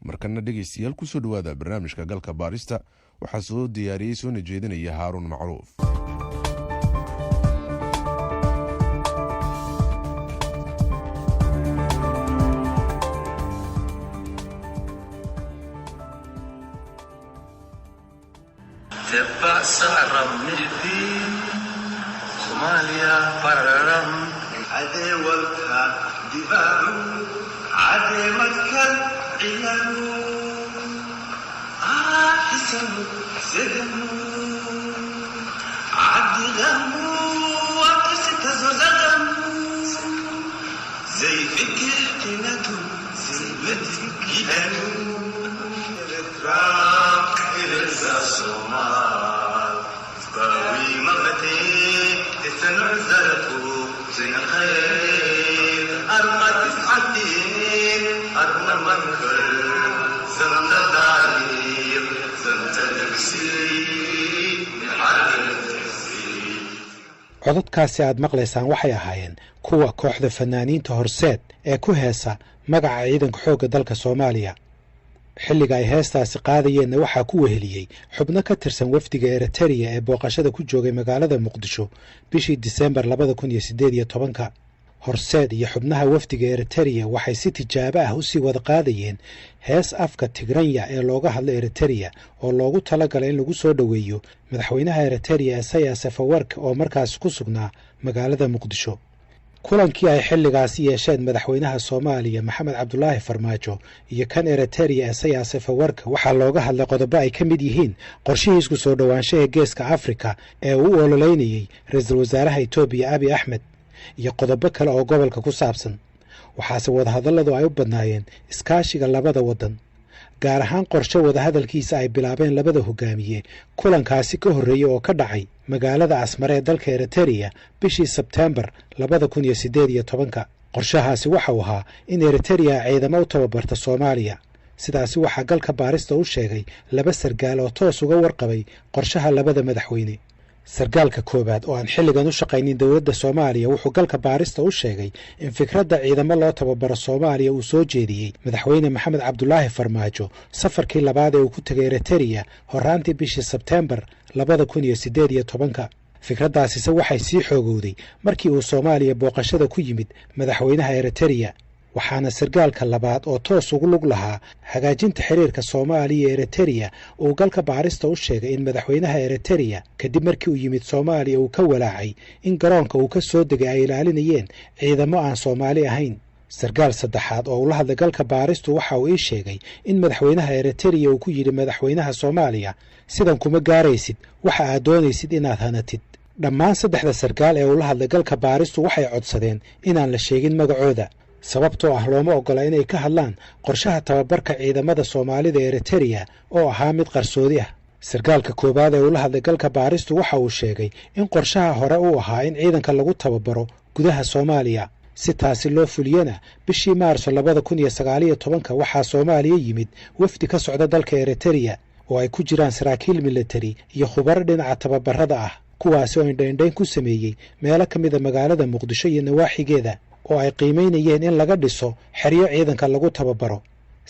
Markana dhegeystayaal, kusoo dhawaada barnaamijka Galka Baarista. Waxaa soo diyaariyey soona jeedinaya Haaruun Macruuf. Cododkaasi aad maqlaysaan waxay ahaayeen kuwa kooxda fanaaniinta Horseed ee ku heesa magaca ciidanka xoogga dalka Soomaaliya. Xilliga ay heestaasi qaadayeenna waxaa ku weheliyey xubno ka tirsan wafdiga Eritariya ee booqashada ku joogay magaalada Muqdisho bishii Disembar 2018-ka. Horseed iyo xubnaha wafdiga Eritariya waxay si tijaabo ah usii wada qaadayeen hees afka Tigranya ee looga hadlo Eritariya oo loogu talagalay in lagu soo dhoweeyo madaxweynaha Eritariya Esayas Afawark oo markaasi ku sugnaa magaalada Muqdisho. Kulankii ay xilligaasi yeesheen madaxweynaha Soomaaliya Maxamed Cabdulaahi Farmaajo iyo kan Eritariya Esayas Afawark waxaa looga hadlay qodobo ay ka mid yihiin qorshihii isku soo dhowaanshaha Geeska Afrika ee uu u ololeynayey ra-iisul wasaaraha Etoobiya Abi Axmed iyo qodobo kale oo gobolka ku saabsan. Waxaase wadahadalladu ay u badnaayeen iskaashiga labada waddan, gaar ahaan qorshe wadahadalkiisa ay bilaabeen labada hogaamiye kulankaasi ka horreeyey oo ka dhacay magaalada Asmare ee dalka Eritariya bishii Sebteembar 2018-ka. Qorshahaasi waxau ahaa in Eritariya ciidamo u tababarta Soomaaliya. Sidaasi waxaa Galka Baarista u sheegay laba sargaal oo toos uga warqabay qorshaha labada madaxweyne. Sargaalka koowaad oo aan xilligan u shaqaynin dowladda Soomaaliya wuxuu Galka Baarista u sheegay in fikradda ciidamo loo tababaro Soomaaliya uu soo jeediyey madaxweyne Maxamed Cabdulaahi Farmaajo safarkii labaad ee uu ku tegay Eritariya horraantii bishii Sebteembar 2018-ka. Fikraddaasise waxay sii xoogowday markii uu Soomaaliya booqashada ku yimid madaxweynaha Eritariya. Waxaana sargaalka labaad oo toos ugu lug lahaa hagaajinta xiriirka Soomaaliya iyo Eritariya uu Galka Baarista u sheegay in madaxweynaha Eritariya kadib markii uu yimid Soomaaliya uu ka walaacay in garoonka uu ka soo degay ay ilaalinayeen ciidamo aan Soomaali ahayn. Sarkaal saddexaad oo ula hadlay Galka Baaristu waxa uu ii sheegay in madaxweynaha Eritariya uu ku yidhi madaxweynaha Soomaaliya: "Sidan kuma gaaraysid waxa aad doonaysid inaad hanatid." Dhammaan saddexda sarkaal ee ula hadlay Galka Baaristu waxay codsadeen inaan la sheegin magacooda, sababtoo ah looma oggola inay ka hadlaan qorshaha tababarka ciidamada Soomaalida Eritariya oo ahaa mid qarsoodi ah. Sarkaalka koowaad ee ula hadlay Galka Baaristu waxa uu sheegay in qorshaha hore uu ahaa in ciidanka lagu tababaro gudaha Soomaaliya. Si taasi loo fuliyana, bishii Maarso 2019-ka waxaa Soomaaliya yimid wafdi ka socda dalka Eritariya oo ay ku jiraan saraakiil militari iyo khubaro dhinaca tababarada ah, kuwaasi oo indhaindhayn ku sameeyey meelo ka mida magaalada Muqdisho iyo nawaaxigeeda oo ay qiimaynayeen in laga dhiso xeryo ciidanka lagu tababaro.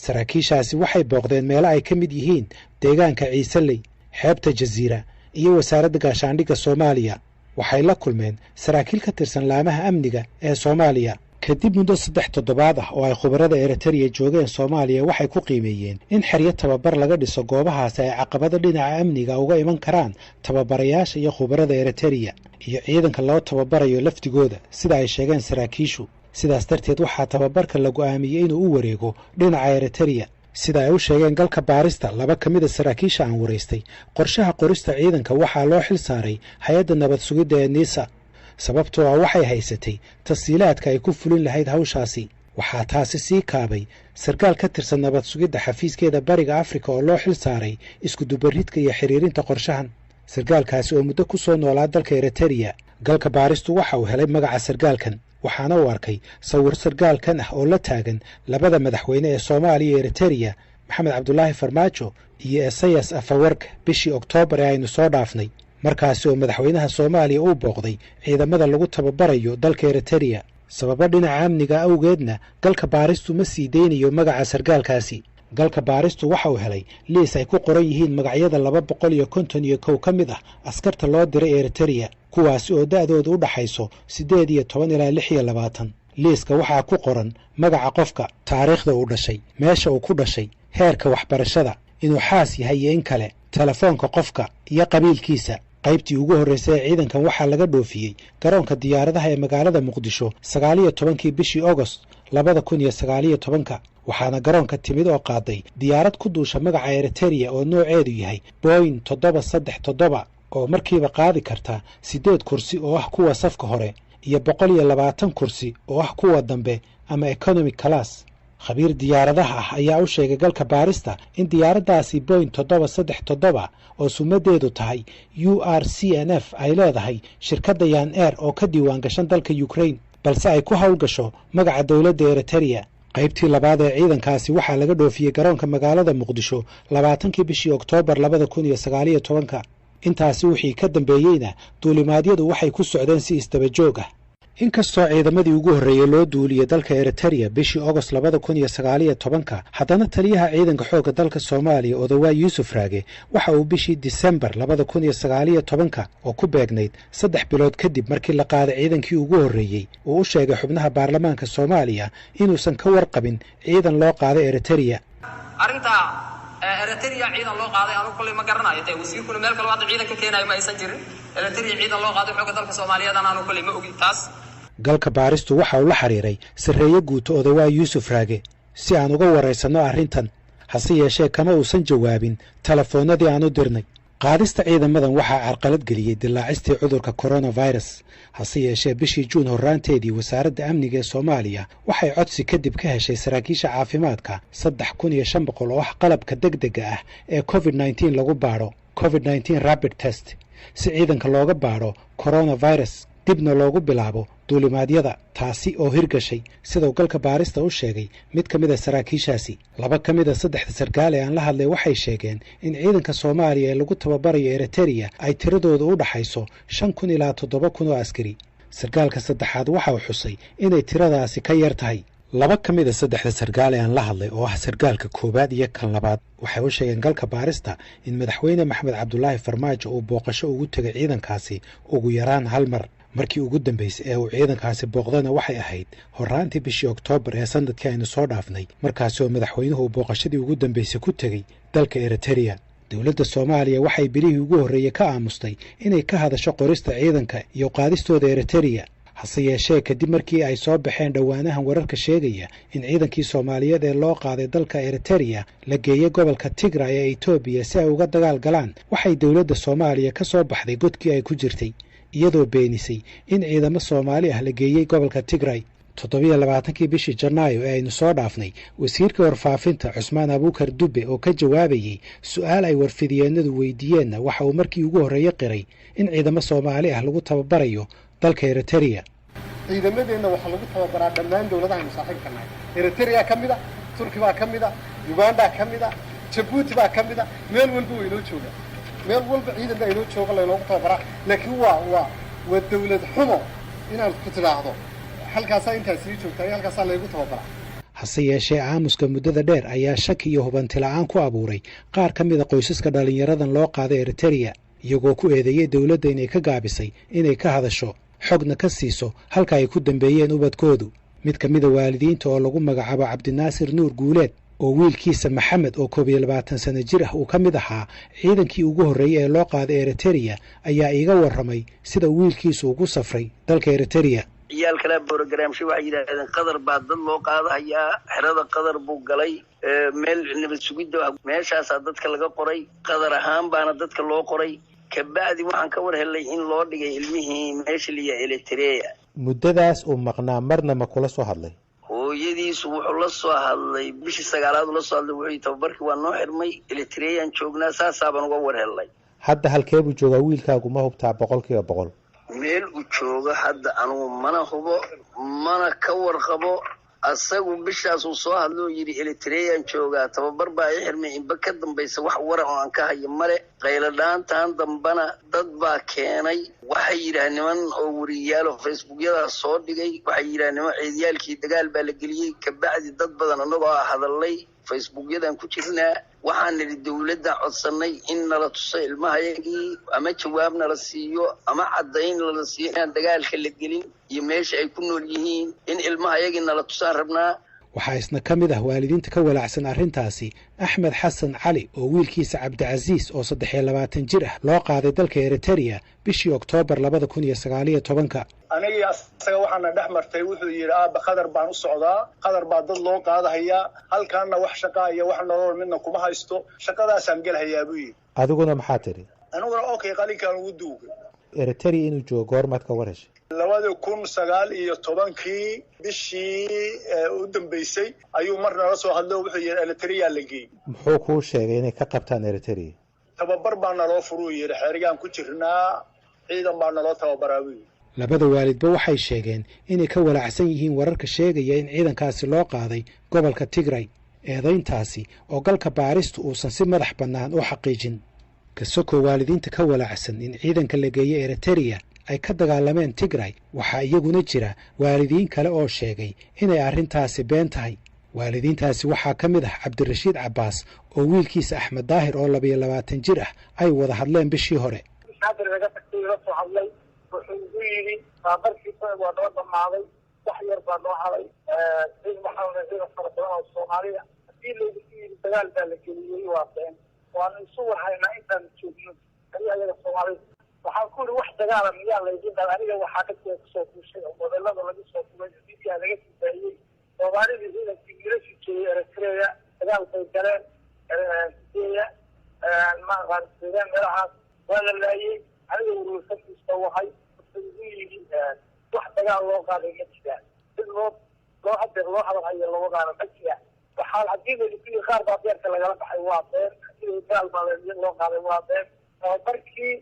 Saraakiishaasi waxay booqdeen meelo ay ka mid yihiin deegaanka Ciiseley, xeebta Jasiira iyo wasaaradda gaashaandhigga Soomaaliya. Waxay la kulmeen saraakiil ka tirsan laamaha amniga ee Soomaaliya. Kadib muddo 3 toddobaad ah oo ay khubarada Eritariya joogeen Soomaaliya, waxay ku qiimeeyeen in xeryo tababar laga dhiso goobahaasi ay caqabado dhinaca amniga uga iman karaan tababarayaasha iyo khubarada Eritariya iyo ciidanka loo tababarayo laftigooda, sida ay sheegeen saraakiishu. Sidaas darteed waxaa tababarka la go'aamiyey inuu u wareego dhinaca Eritariya. Sida ay u sheegeen Galka Baarista laba ka mida saraakiisha aan waraystay, qorshaha qorista ciidanka waxaa loo xil saaray hay-adda nabad sugidda ee NISA, sababtoo ah waxay haysatay tashiilaadka ay ku fulin lahayd hawshaasi. Waxaa taasi sii kaabay sarkaal ka tirsan nabad sugidda xafiiskeeda Bariga Afrika oo loo xil saaray iskudubaridka iyo xiriirinta qorshahan, sarkaalkaasi oo muddo ku soo noolaa dalka Eritariya. Galka Baaristu waxa uu helay magaca sarkaalkan, waxaana uu arkay sawir sarkaalkan ah oo la taagan labada madaxweyne ee Soomaaliya iyo Eritariya, Maxamed Cabdulaahi Farmaajo iyo Esayas Afawarka, bishii Oktoobar ee aynu soo dhaafnay, markaasi oo madaxweynaha Soomaaliya uu booqday ciidamada lagu tababarayo dalka Eritariya. Sababo dhinaca amniga awgeedna Galka Baaristu ma sii deynayo magaca sarkaalkaasi. Galka Baaristu waxa uu helay liis ay ku qoran yihiin magacyada 251 ka mid ah askarta loo diray Eritereya, kuwaasi oo da'doodu u dhaxayso 18 ilaa 26. Liiska waxaa ku qoran magaca qofka, taariikhda uu dhashay, meesha uu ku dhashay, heerka waxbarashada, inuu xaas yahay iyo in kale, telefoonka qofka iyo qabiilkiisa. Qaybtii ugu horreysay ee ciidankan waxaa laga dhoofiyey garoonka diyaaradaha ee magaalada Muqdisho 19-kii bishii Ogost 2019-ka, waxaana garoonka timid oo qaaday diyaarad ku duusha magaca Eritereya oo nooceedu yahay Boeing 737, oo markiiba qaadi karta 8 kursi oo ah kuwa safka hore iyo 120 kursi oo ah kuwa dambe ama economic class. Khabiir diyaaradaha ah ayaa u sheegay Galka Baarista in diyaaraddaasi Boeing 737 oo sumadeedu tahay URCNF ay leedahay shirkadda Yan Air oo ka diiwaan gashan dalka Ukraine, balse ay ku howlgasho magaca dowladda Eritereya. Qaybtii labaad ee ciidankaasi waxaa laga dhoofiyey garoonka magaalada Muqdisho 20-kii bishii Oktoobar 2019-ka. Intaasi wixii ka dambeeyeyna duulimaadyadu waxay ku socdeen si isdaba joog ah. Inkastoo ciidamadii ugu horreeyey loo duuliyey dalka Eritereya bishii Ogost 2019-ka, haddana taliyaha ciidanka xoogga dalka Soomaaliya, Odawaa Yuusuf Raage, waxa uu bishii Disembar 2019-ka, oo ku beegnayd 3 bilood kadib markii la qaaday ciidankii ugu horreeyey, uu u sheegay xubnaha baarlamaanka Soomaaliya inuusan ka warqabin ciidan loo qaaday Eritereya. Arrinta Eritereya ciidan loo qaaday anugu kolley ma garanayo, dee wasiirkuna meel kaloo hadda ciidan ka keenayo ma aysan jirin. Eritereya ciidan loo qaaday xoogga dalka Soomaaliyeed anaanu kolley ma ogin taas. Galka Baaristu waxa uu la xiriiray sarreeye guuto Odawaa Yuusuf Raage si aan uga waraysanno arrintan, hase yeeshee kama uusan jawaabin telefoonnadii aan u dirnay. Qaadista ciidamadan waxaa carqalad geliyey dilaacistii cudurka coronavirus. Hase yeeshee bishii Juun horraanteedii wasaaradda amniga ee Soomaaliya waxay codsi kadib ka heshay saraakiisha caafimaadka 3500 oo ah qalabka degdega ah ee COVID-19 lagu baadho, COVID-19 rapid test, si ciidanka looga baadho coronavirus, dibna loogu bilaabo duulimaadyada, taasi oo hirgashay, sidau Galka Baarista u sheegay mid ka mid a saraakiishaasi. Laba ka mid a saddexda sarkaal ee aan la hadlay waxay sheegeen in ciidanka Soomaaliya ee lagu tababarayo Eritereya ay tiradooda u dhaxayso 5000 ilaa 7000 oo askari. Sarkaalka saddexaad waxa uu xusay inay tiradaasi ka yar tahay. Laba ka mid a saddexda sarkaal ee aan la hadlay, oo ah sarkaalka koowaad iyo kan labaad, waxay u sheegeen Galka Baarista in Madaxweyne Maxamed Cabdulaahi Farmaajo uu booqasho ugu tegay ciidankaasi ugu yaraan hal mar. Markii ugu dambeysay ee uu ciidankaasi booqdana waxay ahayd horraantii bishii Oktoobar ee sanadkii aynu soo dhaafnay, markaasi oo madaxweynuhu uu booqashadii ugu dambeysay ku tegey dalka Eritereya. Dowladda Soomaaliya waxay bilihii ugu horreeyey ka aamustay inay ka hadasho qorista ciidanka iyo qaadistooda Eritereya. Hase yeeshee kadib markii ay soo baxeen dhowaanahan wararka sheegaya in ciidankii Soomaaliyeed ee loo qaaday dalka Eritereya la geeyey gobolka Tigray ee Etoobiya si ay uga dagaal galaan, waxay dowladda Soomaaliya ka soo baxday godkii ay ku jirtay, iyadoo beenisay in ciidamo Soomaali ah la geeyey gobolka Tigray. 27-kii bishii Janaayo ee aynu soo dhaafnay, wasiirka warfaafinta Cusmaan Abuukar Dubbe oo ka jawaabayey su-aal ay warfidiyeenadu weydiiyeenna waxa uu markii ugu horreeye qiray in ciidamo Soomaali ah lagu tababarayo dalka Eritereya. Ciidamadeenna waxaa lagu tababaraa dhammaan dowladahaynu saaxiibka nahay. Eritereya ka mid a, Turki baa ka mid a, Uganda ka mid a, Jabuuti baa ka mid a. Meel walba waa inoo jooga, meel walba ciidan baa inoo jooga laynoogu tababaraa. Laakiin waa dawlad xumo inaad ku tidhaahdo halkaasaa intaa sii joogtaa iyo halkaasaa laygu tababaraa. Hase yeeshee aamuska muddada dheer ayaa shaki iyo hubanti la'aan ku abuuray qaar ka mid a qoysaska dhallinyaradan loo qaaday Eritereya, iyagoo ku eedeeyey dowladda inay ka gaabisay inay ka hadasho, xogna ka siiso halka ay ku dambeeyeen ubadkoodu. Mid ka mida waalidiinta oo lagu magacaabo Cabdinaasir Nuur Guuleed, oo wiilkiisa Maxamed oo 21 sano jir ah uu ka mid ahaa ciidankii ugu horreeyey ee loo qaaday Eritereya, ayaa iiga warramay sida wiilkiisu ugu safray dalka Eritereya. Ciyaal kalaa borogaraamshay, waxay yidhaahdeen Qadar baa dad loo qaadahayaa. Xerada Qadar buu galay, meel nabad sugidda meeshaasaa dadka laga qoray, Qadar ahaan baana dadka loo qoray. Kabacdi waxaan ka war helay in loo dhigay ilmihii meesha liya Eritrea. Muddadaas uu maqnaa marna ma kula soo hadlay? Hooyadiisu wuxuu la soo hadlay bishii sagaalaad ula soo hadlay. Wuxuu yidhi tababarkii waa noo xirmay, Eritreaan joognaa. Saasaabaan uga war helnay. Hadda halkee buu joogaa wiilkaagu, ma hubtaa 100%? Meel uu joogo hadda anugu mana hubo, mana ka warqabo. Asagu bishaasuu soo hadlo oo yidhi Eritreaan joogaa, tababar baa i xirmay. Inba ka dambaysa wax wara oo aan ka hayo male. Qayladhaantan dambana dad baa keenay. Waxay yidhaah niman oo wariyaalo Facebookyadaas soo dhigay, waxay yidhaah niman ciidyaalkii dagaal baa la geliyey. Kabacdi dad badan annagoo ah hadallay, Facebookyadan ku jirnaa. Waxaan nidhi dawladda codsannay in nala tuso ilmahayagii, ama jawaab nala siiyo ama caddayn nala siiyo inaan dagaalka la gelin iyo meesha ay ku nool yihiin, in ilmahayagii nala tusaan rabnaa. Waxaa isna ka mid ah waalidiinta ka walaacsan arrintaasi Axmed Xasan Cali, oo wiilkiisa Cabdicasiis oo 23 jir ah loo qaaday dalka Eritereya bishii Oktoobar 2019-ka. Anigii asaga waxaana dhex martay, wuxuu yidhi: "Aabba, Qadar baan u socdaa, Qadar baa dad loo qaadahayaa, halkaana wax shaqaa iyo wax nolol midna kuma haysto, shaqadaasaan gelhayaa," buu yidhi. Adiguna maxaa tidhi? Aniguna okay, qalinkaan ugu duugay. Eritereya inuu joogo goormaad ka war heshay? 2019-kii bishii u dambeysay ayuu mar nala soo hadlo, wuxuu yidhi Eritrea la geeyey. Muxuu kuu sheegay inay ka qabtaan Eritereya? Tababar baa naloo furuu yidhi, xeerigaan ku jirnaa, ciidan baa naloo tababaraa buu yidhi. Labada waalidba waxay sheegeen inay ka walaacsan yihiin wararka sheegaya in ciidankaasi loo qaaday gobolka Tigray, eedayntaasi oo galka baaristu uusan si madax bannaan u xaqiijin. Kasoko waalidiinta ka walaacsan in ciidanka la geeyo Eritereya ay ka dagaalameen Tigray, waxaa iyaguna jira waalidiin kale oo sheegay inay arrintaasi been tahay. Waalidiintaasi waxaa ka mid ah Cabdirashiid Cabbaas, oo wiilkiisa Axmed Daahir oo 22 jir ah ay wada hadleen bishii hore. Naga tagtay, ila soo hadlay, wuxuu igu yidhi tababarkiisa waa noo dhammaaday, wax yar baa noo haday. Waxaa ciidan fara badan oo Soomaaliya haddii laygu yidhi dagaal baa la geliyey, waa been. Waanu isu warhaynaa intaanu joogno ani ayaga Soomaalida. Waxaan ku yidhi: "Wax dagaala miyaa laydin dhala?" Aniga waxaa dhagteeda kusoo duushay oo modelada laga soo duubay, media laga sidaayey, Soomaalidii ciidankii wiilashii joogay Eritrea dagaal bay galeen Eritrea, maaqaan suudaan, meelahaas waa la laayey. Aniga warwarsantiisa wahay, wuxuu igu yidhi wax dagaal loo qaaday ma jiraan, sid loo hadeer loo hadalhayo lawadaana ma jiraan. Waxaa haddii laydinku yidhi qaar baa beerka lagala baxay, waa been. Haddii dagaal baa loo qaaday, waa been. Tababarkii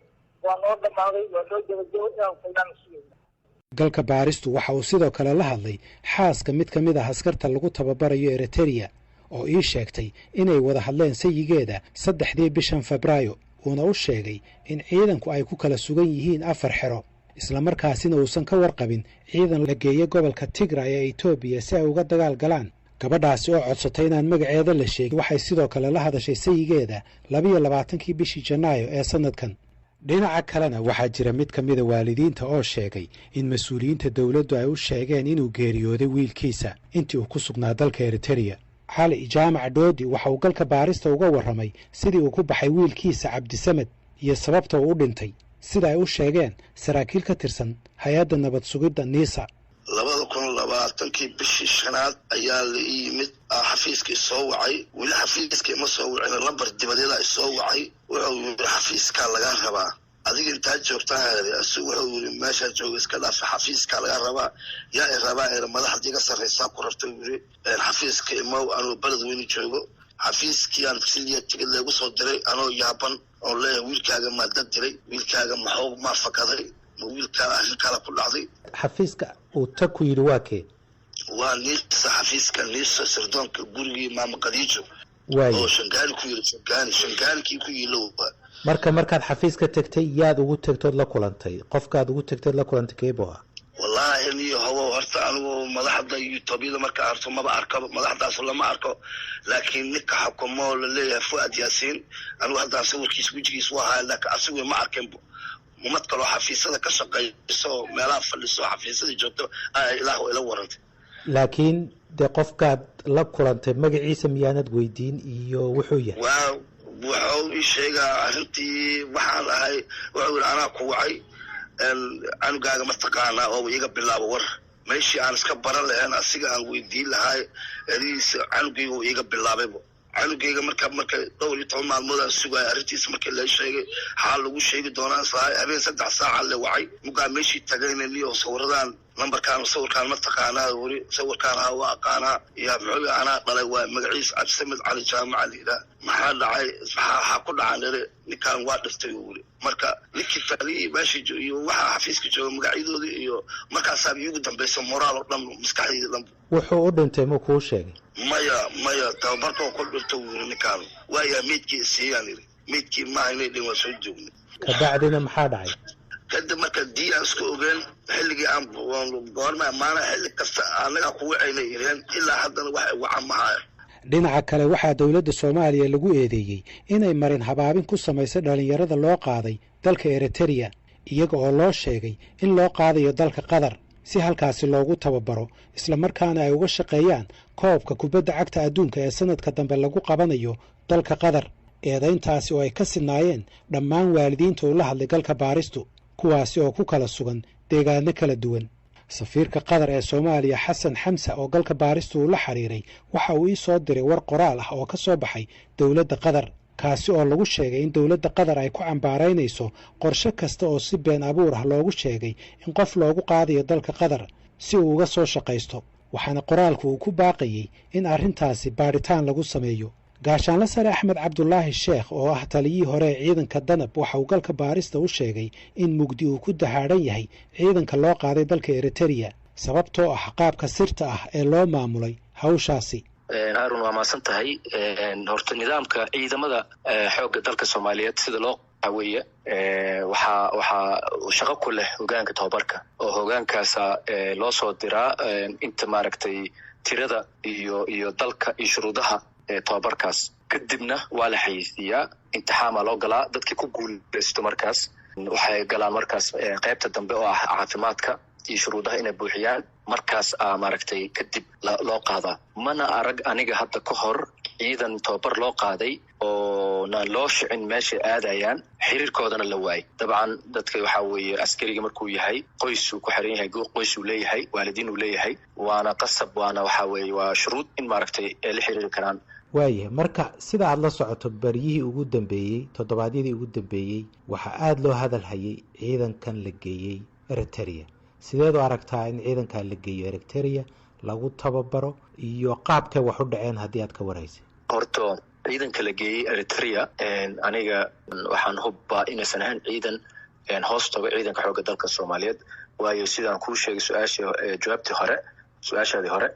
waa noo dhammaaday, waa noo gabagabo, inaan faydaan sugayna. Galka baaristu waxa uu sidoo kale la hadlay xaaska mid ka mid ah askarta lagu tababarayo Eritereya, oo ii sheegtay inay wada hadleen sayigeeda 3-dii bishan Febraayo, uuna u sheegay in ciidanku ay ku kala sugan yihiin afar xero, islamarkaasina uusan ka warqabin ciidan la geeyey gobolka Tigray ee Etoobiya si ay uga dagaal galaan. Gabadhaasi oo codsatay inaan magaceeda la sheegin waxay sidoo kale la hadashay sayigeeda 22-kii bishii Janaayo ee sannadkan. Dhinaca kalena, waxaa jira mid ka mida waalidiinta oo sheegay in mas-uuliyiinta dowladdu ay u sheegeen inuu geeriyooday wiilkiisa intii uu ku sugnaa dalka Eritereya. Cali Jaamac Dhoodi waxa uu galka baarista uga warramay sidii uu ku baxay wiilkiisa Cabdisamed iyo sababta uu u dhintay, sida ay u sheegeen saraakiil ka tirsan hay-adda nabad sugidda NISA. 2020-kii bishii shanaad ayaa la ii yimid, xafiiskii soo wacay. Weli xafiiskii ima soo wicin, lambar dibadeeda isoo wacay. Wuxuu yiri: "Xafiiskaa lagaa rabaa, adiga intaa joogtaa?" Wuxuu yiri: "Meeshaa jooga iska dhaafa, xafiiskaa lagaa rabaa." "Yaa i rabaa?" Iri. "Madaxda iga sarraysaa ku rabta," yiri, "xafiiska imow." Anuu Beled Weyne joogo, xafiiskiiaan siliya tigid laygu soo diray, anoo yaaban oon leeyahay: "Wiilkaaga maa dad diray? Wiilkaaga maxuu maa fakaday? Ma wiilkaa arrin kala ku dhacday?" Xafiiska uu tag ku yidhi waa kee? Waa NISA, xafiiska NISA, sirdoonka, gurigii Maama Qadiijo oo Shangaani ku yiri, Shangaani, Shangaanikii ku yiilo. Marka markaad xafiiska tagtay, yaad ugu tagtood la kulantay? Qofkaad ugu tagtood la kulantay keebo ah? Wallaahi niyo hobo, horta anigu madaxda Youtubeyada marka arto maba arkaba, madaxdaas lama arko, laakiin ninka xukumo laleeyahay Fuad Yaasiin, anigu haddaan sawirkiis wejigiis waa haya, laakiin asigu ma arkinbo. Umad kaloo xafiisyada ka shaqayso, meelaha fadhiso, xafiisyada joogto, Ilaah ila warantay. Laakiin dee qofkaad la kulantay magaciisa miyaanad weydiin iyo wuxuu yahay? Waa wuxuu ii sheegaa arrintii waxaan ahay. Wuxuu yidhi: "Anaa ku wacay, canugaaga ma taqaanaa?" Oo iga bilaabo war meeshii aan iska baran lahayn, asiga aan weydiin lahay erihiisa, canugayga uu iiga bilaabaybo canugayga. Marka dhowr iyo toban maalmood aan sugaayo arrintiisa, markii la sheegay xaal lagu sheegi doonaan sahay, habeen 3 saaca le wacay. Mugaa meeshii tagayna niyo sawiradan, lambarkaan, sawirkaan ma taqaanaa? Weri sawirkaan ha, waa aqaanaa. Yaa muxuu? "Anaa dhalay, waa magaciisa Cabdisamed Cali Jaamaca la yidhaah. Maxaa dhacay? Maxaa ku dhacaan?" Ere ninkaan waa dhintay, wuri. Marka ninkii taliyii meesha iyo waxaa xafiiska jooga magacyadoodii iyo markaasaa iigu dambaysa moraal oo dhan maskaxdayda dhan. Wuxuu u dhintay ma kuu sheegay? Maya, maya, tababarkoo ku dhinto wuri ninkaan. Waayaa meydkii isiiyaan yidhi, meydkii maaha inay dhin, waa soo joognay. Kabacdina maxaa dhacay? Kadib marka dii aan isku ogeen xilligii aan goorma maana xilli kasta annagaa ku wacaynay ireen, ilaa haddana wax waca mahaayo. Dhinaca kale, waxaa dowladda Soomaaliya lagu eedeeyey inay marin habaabin ku samaysay dhallinyarada loo qaaday dalka Eritereya, iyaga oo loo sheegay in loo qaadayo dalka Qatar si halkaasi loogu tababaro, islamarkaana ay uga shaqeeyaan koobka kubadda cagta adduunka ee sanadka dambe lagu qabanayo dalka Qatar. Eedayntaasi oo ay ka sinnaayeen dhammaan waalidiinta uu la hadlay galka baaristu, kuwaasi oo ku kala sugan deegaano kala duwan. Safiirka Qatar ee Soomaaliya, Xasan Xamsa, oo galka baaristu uu la xiriiray, waxa uu ii soo diray war qoraal ah oo ka soo baxay dowladda Qatar, kaasi oo lagu sheegay in dowladda Qatar ay ku cambaaraynayso qorshe kasta oo si been abuur ah loogu sheegay in qof loogu qaadayo dalka Qatar si uu uga soo shaqaysto, waxaana qoraalku uu ku baaqayey in arrintaasi baadhitaan lagu sameeyo. Gaashaanle Sare Axmed Cabdulaahi Sheekh, oo ah taliyihii hore ee ciidanka Danab, waxa uu galka baarista u sheegay in mugdi uu ku dahaadhan yahay ciidanka loo qaaday dalka Eritereya, sababtoo ah qaabka sirta ah ee loo maamulay hawshaasi. Haarun, waa mahadsan tahay. Horta nidaamka ciidamada xoogga dalka Soomaaliyeed sida loo weeye, waxaa shaqo ku leh hogaanka tababarka, oo hogaankaasa loo soo diraa inta maaragtay tirada iyo dalka iyo shuruudaha tababarkaas. Kadibna waa la xayeysiiyaa, imtixaamaa loo galaa. Dadkii ku guuleysto markaas waxay galaan markaas qaybta dambe oo ah caafimaadka iyo shuruudaha inay buuxiyaan. Markaas a maaragtay kadib loo qaadaa. Mana arag aniga hadda ka hor ciidan tababar loo qaaday oona loo shicin meeshay aadayaan, xiriirkoodana la waayay. Dabcan dadka waxaa weeye, askariga markuu yahay qoysuu ku xiran yahay, qoys uu leeyahay, waalidiin uu leeyahay, waana qasab, waana waxaa weeye waa shuruud in maaragtay ay la xiriiri karaan. Waayahay, marka sida aada la socoto, baryihii ugu dambeeyey, toddobaadyadii ugu dambeeyey, waxaa aada loo hadal hayay ciidankan la geeyey Eriterea. Sideed u aragtaa in ciidankan la geeyo Eriterea lagu tababaro iyo qaabkay wax u dhaceen, haddii aad ka waraysay? Horto ciidanka la geeyey Eritrea, aniga waxaan hubbaa inaysan ahayn ciidan hoos tago ciidanka xoogga dalka Soomaaliyeed, waayo sidaan kuu sheegay su-aashii jawaabtii hore, su-aashaadii hore,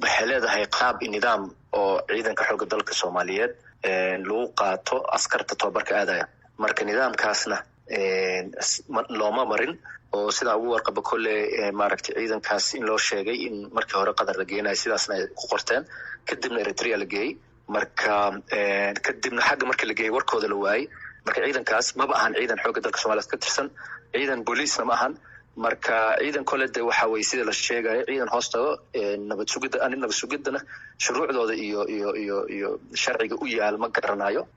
waxay leedahay qaab nidaam oo ciidanka xoogga dalka Soomaaliyeed lagu qaato askarta tababarka aadaya. Marka nidaamkaasna looma marin, oo sidaa ugu warqaba kolle maaragtay ciidankaas in loo sheegay in markii hore Qatar la geenayo, sidaasna ay ku qorteen, kadibna Eritrea la geeyey. Marka kadibna xagga markii la geeyey warkooda la waayey. Marka ciidankaas maba ahan ciidan xoogga dalka Soomaliyeed ka tirsan, ciidan booliisna ma ahan. Marka ciidan kole de waxa weye, sida la sheegayo, ciidan hoos tago nabad sugidda. Ani nabad sugiddana shuruucdooda iyo sharciga u yaal ma garanayo,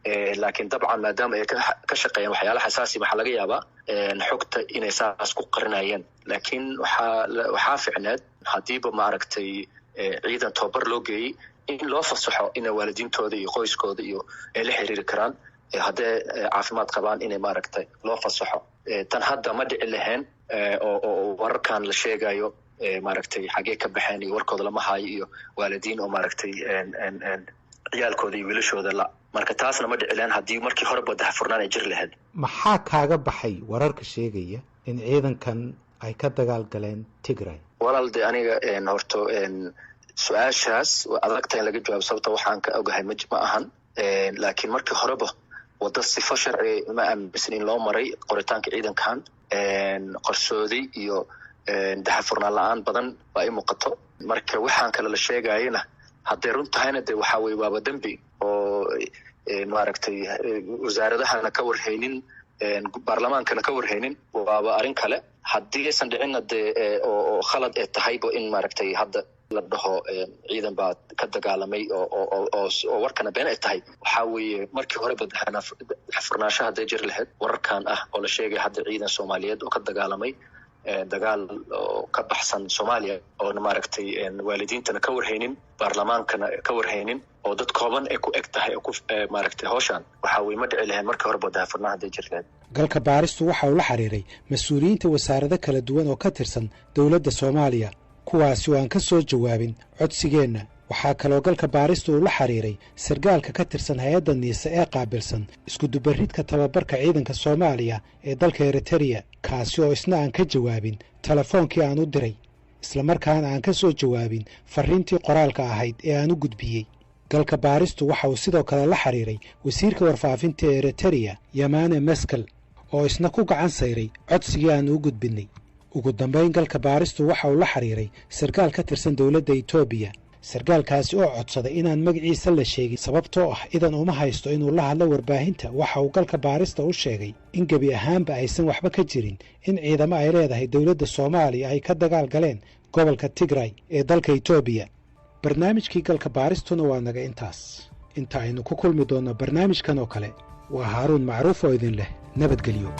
laakiin dabcan maadaama ay ka shaqeeyaan waxyaalaha xasaasi, waxaa laga yaabaa xogta inay saas ku qarinayeen. Laakiin waxaa ficneed haddiiba maaragtay ciidan tababar loo geeyey in loo fasaxo inay waalidiintooda iyo qoyskooda iyo ay la xiriiri karaan, haddee caafimaad qabaan inay maaragtay loo fasaxo. Tan hadda ma dhici lahayn oo wararkan la sheegayo maaragtay xagee ka baxeen iyo warkooda lama haayo iyo waalidiin oo maaragtay ciyaalkooda iyo wiilashooda la. Marka taasna ma dhici lahayn haddii markii horeba dahfurnaan ay jiri lahayd. Maxaa kaaga baxay wararka sheegaya in ciidankan ay ka dagaal galeen Tigray? Walaal, de aniga horto su-aashaas waa adagta in laga jawaabo, sababta waxaan ka ogahay ma ahan. Laakiin markii horeba waddo sifo sharci ma aaminsan in loo maray qoritaanka ciidankan. Qarsoodi iyo daxafurnaan la-aan badan baa i muuqato. Marka waxaan kale la sheegayana hadday run tahayna, de waxaa weye waaba dembi oo maaragtay wasaaradahana ka warhaynin, baarlamaankana ka warhaynin, waaba arrin kale. Haddii aysan dhicinna dee oo khalad ee tahayba in maaragtay hadda la dhaho ciidan baa ka dagaalamay oo warkana been ay tahay, waxaa weeye markii horeba daxfurnaansho hadday jiri lahayd, wararkan ah oo la sheegay hadda ciidan Soomaaliyeed oo ka dagaalamay dagaal oo ka baxsan Soomaaliya, oona maaragtay waalidiintana ka warhaynin, baarlamaankana ka warhaynin, oo dad kooban ay ku eg tahay oo ku maaragtay hawshan, waxaa weye ma dhici lahayn markii horeba dahafurnaan hadday jiri lahayd. Galka baaristu waxa uu la xiriiray mas-uuliyiinta wasaarado kala duwan oo ka tirsan dowladda Soomaaliya, kuwaasi oo aan ka soo jawaabin codsigeenna. Waxaa kaloo galka baaristu uu la xiriiray sargaalka ka tirsan hay-adda NIISA ee qaabilsan iskudubaridka tababarka ciidanka Soomaaliya ee dalka Eritereya, kaasi oo isna aan ka jawaabin telefoonkii aan u diray, islamarkaana aan ka soo jawaabin farriintii qoraalka ahayd ee aan u gudbiyey. Galka baaristu waxa uu sidoo kale la xiriiray wasiirka warfaafinta ee Eritereya, Yamane Meskel, oo isna ku gacan sayray codsigii aan u gudbinnay. Ugu dambayn, galka baaristu waxa uu la xiriiray sarkaal ka tirsan dowladda Etoobiya. Sarkaalkaasi oo codsaday inaan magaciisa la sheegin, sababtoo ah idan uma haysto inuu la hadlo warbaahinta, waxa uu Galka Baarista u sheegay in gebi ahaanba aysan waxba ka jirin in ciidamo ay leedahay dowladda Soomaaliya ay ka dagaal galeen gobolka Tigray ee dalka Itoobiya. Barnaamijkii Galka Baaristuna waa naga intaas. Inta aynu ku kulmi doonno barnaamijkan oo kale, waa Haaruun Macruuf oo idin leh nabadgelyo.